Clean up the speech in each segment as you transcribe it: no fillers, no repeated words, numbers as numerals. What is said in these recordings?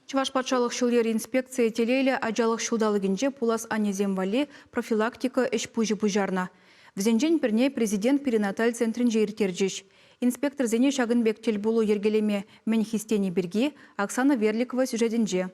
Чӑваш патшалӑх ҫул-йӗр инспекцийӗ телейлӗ ачалӑх ҫулталӑкӗнче пулас аннесем валли профилактика ӗҫ-пуҫӗ пуҫарнӑ. Вӗсенчен пӗрне Президент перинаталь центрӗнче ирттерчӗҫ. Инспекторсене ҫакӑн пек тӗлпулу йӗркелеме мӗн хистени пирки Оксана Верликова сюжетӗнче.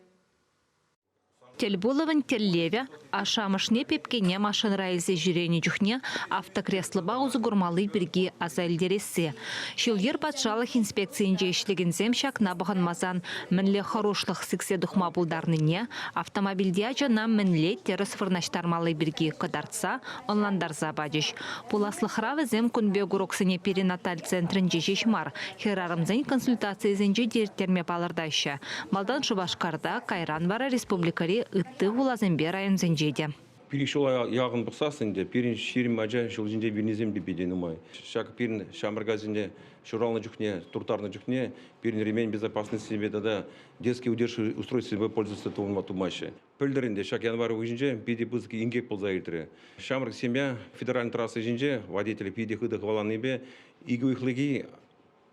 Тӗлпулӑвӑн тӗллевӗ – ашшӗ-амӑшне пепкене машинӑра илсе ҫӳренӗ чухне автокреслӑпа усӑ курмалли пирки аса илтересси. Ҫул-йӗр патшалӑх инспекцийӗнче ӗҫлекенсем ҫакна пӑхӑнмасан мӗнле хӑрушлӑх сиксе тухма пултарнине, автомобильте ачана мӗнле тӗрӗс вырнаҫтармалли пирки кӑтартса, ӑнлантарса пачӗҫ. Пуласлӑхра вӗсем кун пек уроксене перинаталь центрӗнче ҫеҫ мар, хӗрарӑмсен консультацийӗсенче те ирттерме палӑртаҫҫӗ. Малтан Шупашкарта, кайран вара республикӑри ытти хуласемпе районсенче те. Пилӗк ҫула яхӑн пӑхсассӑн ӗнтӗ пирӗн 20 ача ҫул ҫинче вилнисем те питӗ нумай. Ҫак пирӗн ҫамрӑк ачасене ҫуралнӑ чухне, турттарнӑ чухне пирӗн ремень безопасностипе тата детский удерживающий устройствӑпа пользоваться тумаҫҫӗ. Пӗлтӗр ӗнтӗ ҫак январь уйӑхӗнче питӗ пысӑк инкек пулса иртрӗ. Ҫамрӑк семья федеральнӑй трасса ҫинче водитель питӗ хытӑ хӑваланипе икӗ уйӑхлӑхи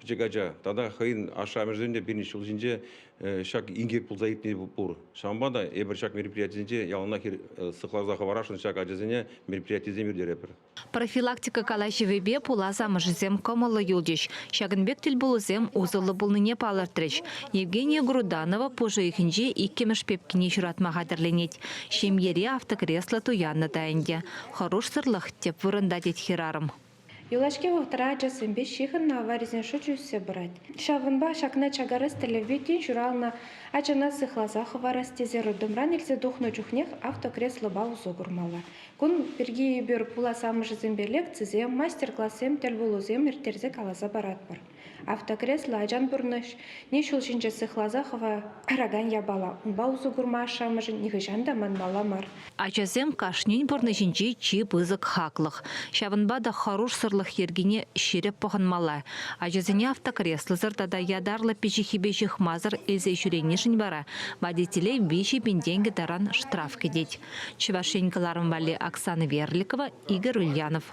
пӗчӗк ача тата хӑйӗн ашшӗ-амӑшӗсем те пирӗн ҫул ҫинче ҫак инкек пулса иртни пур. Ҫавӑнпа та эпир ҫак мероприятисенче яланах сыхласа хӑварасшӑн ҫак ачасене мероприятисем ирттеретпӗр. Профилактика калаҫӑвӗпе пулас амӑшӗсем кӑмӑллӑ юлчӗҫ. Ҫакӑн пек тӗлпулусем усӑллӑ пулнине палӑртрӗҫ. Евгения Груданова пуш уйӑхӗнче иккӗмӗш пепкине ҫуратма хатӗрленет. Ҫемьере автокресло туяннӑ та ӗнтӗ. Хӑрушсӑрлӑх тӗп вырӑнта, тет хӗрарӑм. Юлашки вӑхӑтра ачасемпе ҫыхӑннӑ аварисен шучӗ ӳссе пырать. Ҫавӑнпа ҫакна чакарас тӗллевпе тин ҫуралнӑ ачана сыхласа хӑварас тесе роддомран илсе тухнӑ чухнех автокреслӑпа усӑ курмалла. Кун пирки эпир пулас амӑшӗсемпе лекцисем, мастер-классем, тӗлпулусем ирттерсе каласа паратпӑр. Автокресло ачан пурнӑҫне ҫул ҫинче сыхласа хӑваракан япала. Унпа усӑ курма ашшӗ-амӑшӗн нихӑҫан та манмалла мар. Ачасем кашнин пурнӑҫӗнчи чи пысӑк хаклӑх. Ҫавӑнпа та хӑрушсӑрлӑх йӗркине ҫирӗп пӑхӑнмалла. Ачасене автокреслӑсӑр тата ятарлӑ пиҫиххипе ҫыхмасӑр илсе ҫӳренишӗн вара водителе 3000 тенкӗ таран штраф кӗтет. Чӑваш Ен кӑларӑм валли Оксана Верликова, Игорь Ульянов.